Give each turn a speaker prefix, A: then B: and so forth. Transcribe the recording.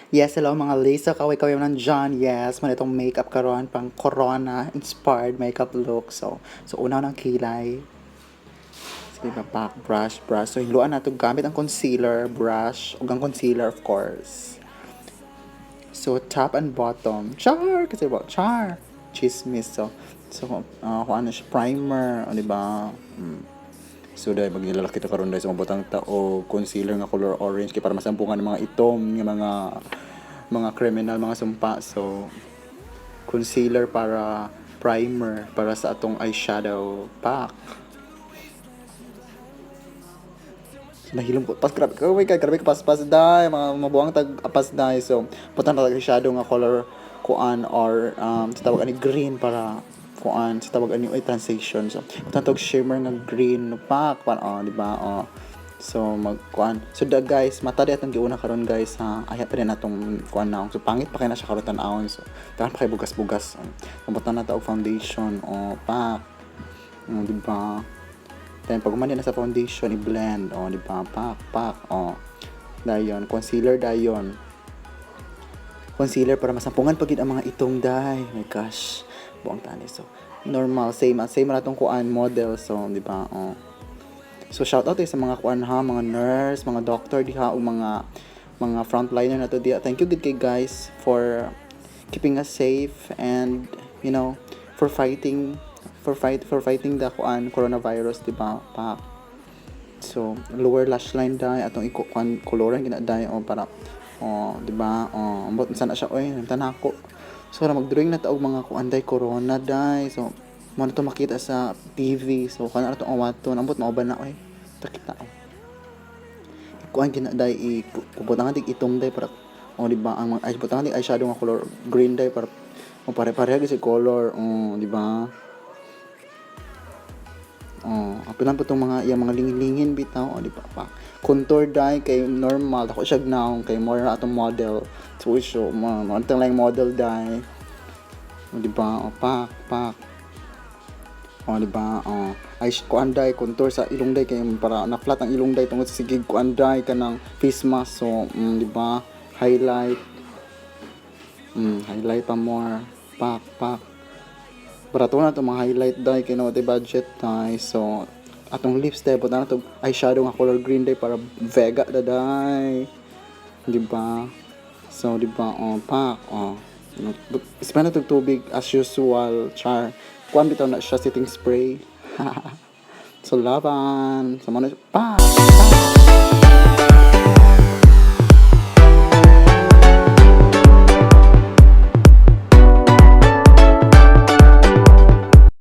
A: Yes, hello mga Lisa, kaway-kaway man dyan. Yes, man itong makeup karon pang corona inspired makeup look. So una ng kilay. Sige ba, back brush, brush. So hinluan nato gamit ang concealer, brush, ug ang concealer, of course. So top and bottom. Char! Kasi ba, char! Chismis. So, kung ano siya, primer, o, di ba? So dahil magnilalaki ta karon dahil sa mabutang ta o concealer nga color orange kay para masampungan ng mga itom nga mga criminal, mga sumpa. So concealer para primer para sa atong eyeshadow pack. Nahilom ko. Pas grabe ka, oh my God, grabe ka paspas dai, mga mabuang tag apas dai. So, butang ta eyeshadow nga color kuan or sa tawag ani green para kuan sa tawag ani ay transition. So, butang tag shimmer nga green no pak pan, oh, di ba? Oh. So mag kuan. So da guys, mata di atong giuna karon, guys, ha. Ay pa din atong kuan na. So pangit pa kay na siya karon tan-awon. So tahan pa kay bugas-bugas. So, butang na ta og foundation, oh, pak. Oh, di ba? Then, pag umani na sa foundation, i-blend. O, di ba? Pak, pak. O. Dayon. Concealer, dayon. Concealer para masampungan pag ang mga itong day. My gosh. Buang tani. So, normal. Same. Same na itong kuan model. So, di ba? O. So, shout out eh sa mga kuan ha, mga nurse, mga doctor diha, o mga frontliner na to diha. Thank you good kay guys for keeping us safe and for fighting the kuan coronavirus, di ba? Pa so lower lash line dai atong iko kuan koloran gina dai, o para, o, di ba? O, ambot sana siya oy tanako. So ra mag-drawing na ta og mga kuan dai, corona dai. So mo na to makita sa TV. So kana na to awaton, ambot mao ba na oy takita, o kuan gina dai, i kubutangan dig itom dai para, o, di ba, ang mga ay butangan dig eyeshadow nga color green dai para o pare-pareha gyud sa color, o, di ba? Oh, apilan po tong mga iyang mga lingin-lingin bitaw, o, di ba pa. Contour dai kay normal ako siya naong kay more na atong model. So so mga mga lang model dai. O, di ba? O, pak pak. O, di ba? O, ay kuan dai, contour sa ilong dai kay para na flat ang ilong dai tungod sa sige kuan dai kanang face mask. So, di ba? Highlight. Highlight pa more. Pak pak. Barato na itong mga highlight dai kay no budget dai. So atong lips dai, buta na to eyeshadow nga color green dai para vega da dai. Di ba? So di ba, oh, pak, oh. Spend na tog tubig as usual, char. Kuan bitaw na siya, setting spray. So laban. So mo na pak.